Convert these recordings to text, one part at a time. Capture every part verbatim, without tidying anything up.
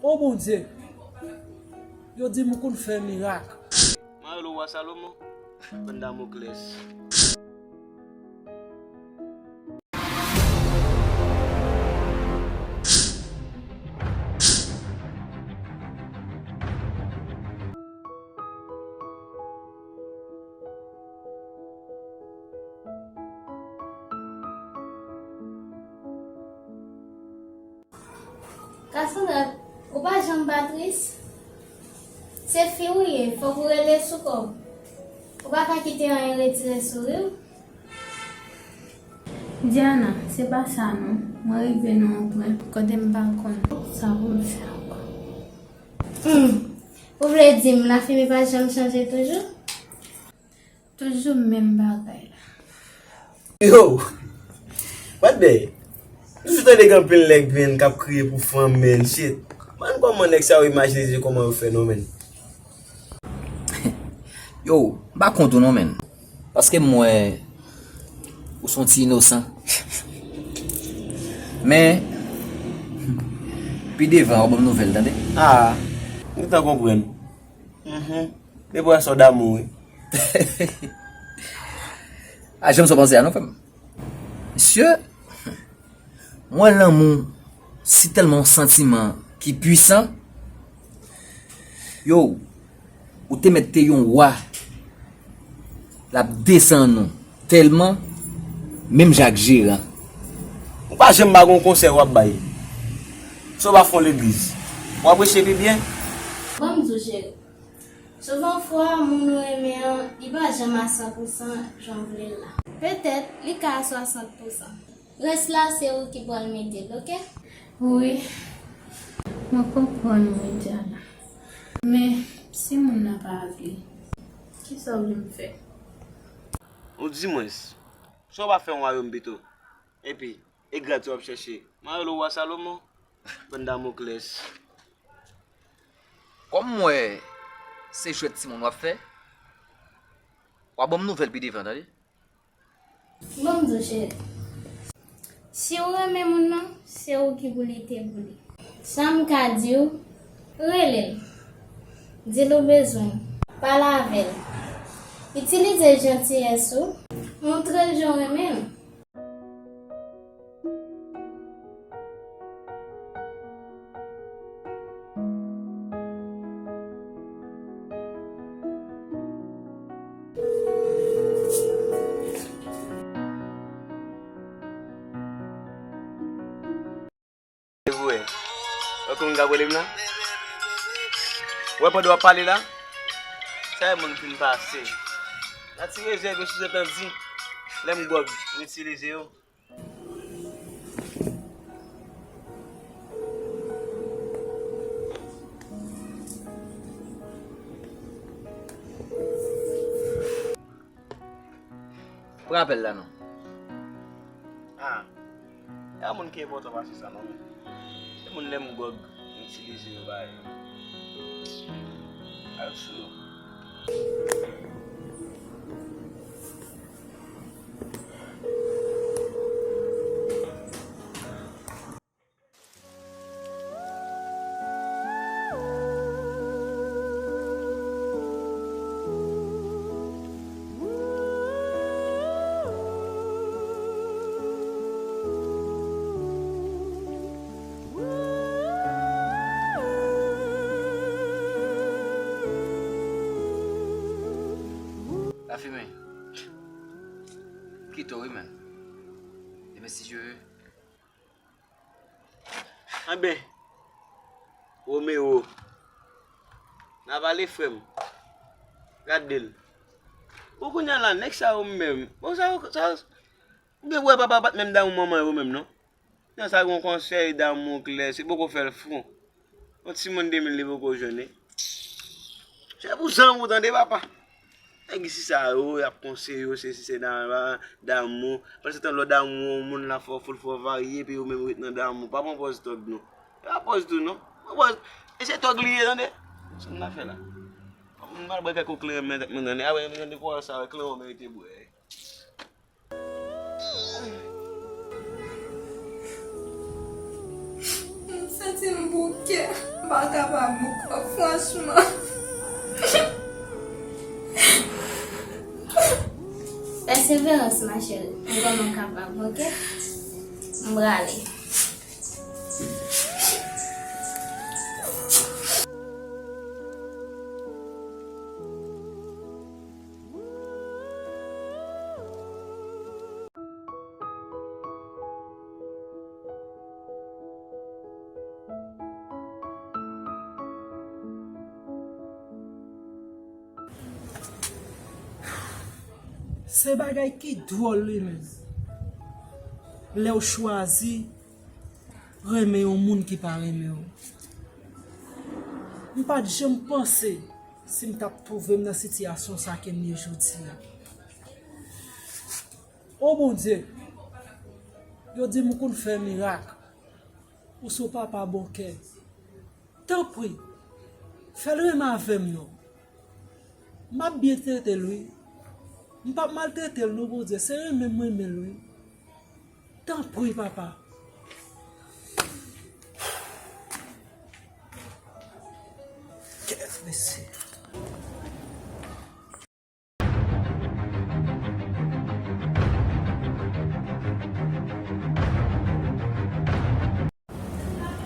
O Bondye, yo di m ou konn fè mirak. Mwen rele w wa Salomon, bann Damokles. Cassandra, ou pa janm pa tris? Se fi ou ye, fòk ou rele sou kò w. Ou pa ka kite anyen retire souri w. Diana, se pa sa non. Mwen rive nan yon pwen kote m pa konn sa pou m fè ankò. Hmm. Ou vle di m lafimen pa janm chanje toujou? Toujou menm bagay la. Yo! What the? M toujou tande gen anpil nèg menn k ap kriye pou fanm menn, shit. Man, kòman nèg sa yo imajine se kòman yo fè non menn? Yo, m pa kont ou non menn. Paske m wè ou se yon ti inosan. Men, pi devan, w ap ban m nouvèl, tande? Ah, m gentan konprann. Mhm. Depi w wè sa w damou, wi. A, janm sa w panse a non, frè m. Mesye, mwen lanmou, se tèlman yon santiman ki pwisan. Yo, ou te mèt te yon wa. L ap desann ou tèlman, menm jan ak jeran. Ou pa janm pa gen yon konsèy w ap bay. Si w pa fè yon legliz, w ap preche pi byen. Ban m di w, cheri. Souvan fwa, moun ou renmen an, li pa janm a san pou san jan w vle l la. Petèt, li ka a swasant pou san. Rès la, se ou ki pral mete l, oke? Wi, mwen konprann ou, Diana. Men, si moun nan pa vle, kisa w vle m fè? Ou di mwens, sa w pa fè yon wayòm pito? Epi, e grad sa w ap chèche? Mwen rele w wa Salomon, bann Damokles. Kòm m wè se jwèt timoun w ap fè, w a ban m nouvèl pi devan, tande? Ban m di w, cheri. Si w renmen moun nan, se ou ki pou lite pou li. Sa m ka di w, rele l. Di l ou bezwen l. Pale avè l. Itilize jantiyès ou. Montre l jan w renmen l. Ou wè, ou konn k ap rele m la? Ou wè pandan w ap pale la, sa e moun fin pase. Nan ti rezèv yo sou zòt an di, lè m gwòg, m itilize yo. Pran apèl la non. Ah, e pa moun ki enpòtan pase sa non. Se moun lè m gwòg, m itilize yo bay. Al sou yo. Lafimen. Kite w wi, menn. Demen si Dye vle. Anben, Romeo, n a pale, frè m. Gade l. Bon, kounye a la, nèg sa yo menm. Bon, sa yo, sa yo, ou gen pou wè papa pa t menm damou manman yo menm, non. Nan sa gen yon konsèy damou klè, se poko fè l fou. Yon timoun de mil li poko jwenn, wi. Se pou zanmi w tande, papa. Nèg isi sa yo, y ap konseye w, se si se nan damou. Pandan se tan lè w damou, yon moun la fè w foul, fè w varye, epi yo menm ret nan damou. Pa pran pòz tòg, non. E pa pòz tou, non. Pran pòz. E se tòg li ye, tande. Sa m ta fè la. M pral bwè kèk kleren men tèt mwen, tande. Apre, m tande pawòl sa yo, kleren w merite bwè. M santi m bouke. M Pa kapab ankò, franchman. Pèseverans, ma chérie. M konnen w kapab, oke? M prale. Se bagay ki dwòl li menm. Lè w chwazi renmen yon moun ki pa renmen w. M pa t janm panse si m t ap twouve m nan sitiyasyon sa ke m ye jodi a. O Bondye, yo di m ou konn fè mirak, ou se yon papa bon kè. Tanpri, fè l renmen avè m non. M ap byen trete l wi. M p ap maltrete l non Bondye, se renmen m renmen l wi. Tanpri papa. Kè, mesye.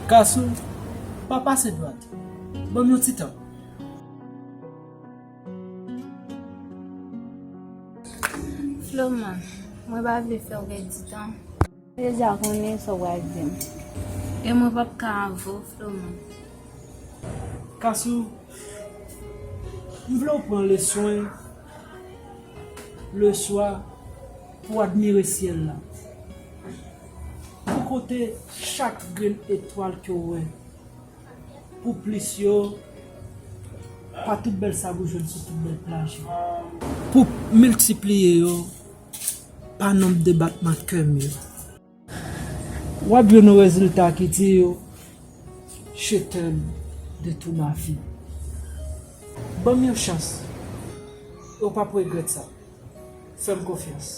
Kasou, pa pase dwat. Ban m yon ti tan. Flomàn, mwen pa vle fè w pèdi tan. Mwen deja konnen sa w pral di m. E mwen p ap ka avè w, Flomàn. Kasou, m vle w pran leswen leswa pou w admire syèl la. Pou kote chak grenn etwal ke w wè. Pou plis yo, pa tout bèl sab ou jwenn sou tout bèl plaj yo. Pou miltipliye yo, pa nonb de batman kè m yo. W ap jwenn yon rezilta ki di yo, je t'aime de tout ma vie. Ban m yon chans, e w p ap regrèt sa. Fè m konfyans.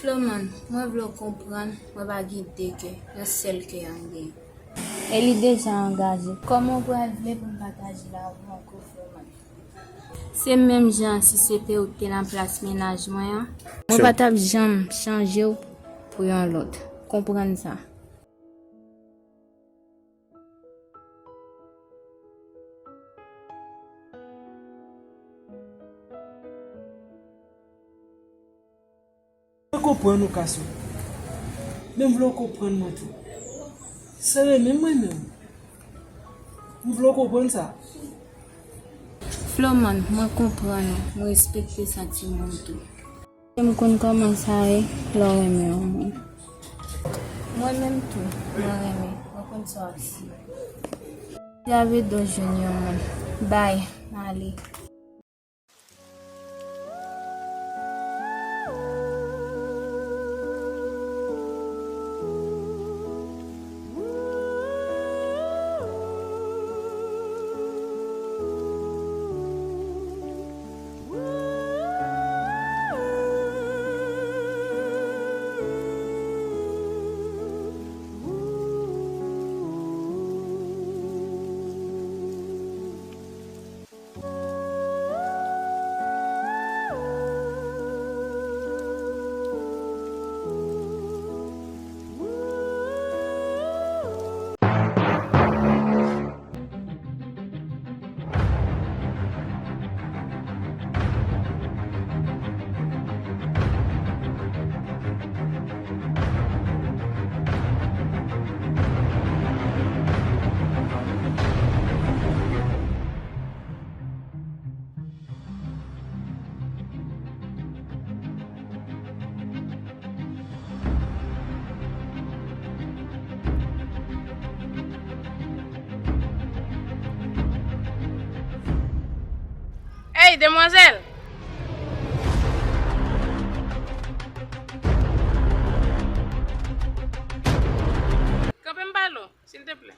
Flomàn, mwen vle w konprann, mwen pa gen de kè, yon sèl kè a m genyen. E li deja angaje. Kòman w pral vle pou m pataje l avè w ankò, Flomàn? Se menm jan si se te ou ki te nan plas mennaj mwen an. Mwen pa t ap janm chanje w pou yon lòt. Konprann sa. Mwen konprann ou, Kasou. Men m vle w konprann mwen tou. Se renmen m renmen w. M vle w konprann sa. Flomàn, mwen konprann ou. Mwen respekte santiman w tou. M konn kòman sa ye lè w renmen yon moun. Mwen menm tou, mwen renmen. Mwen konn sa w ap sibi. Javè do jwenn yon moun. Bay, m ale. Ey, demwazèl! Kanpe m pale w, silteplè.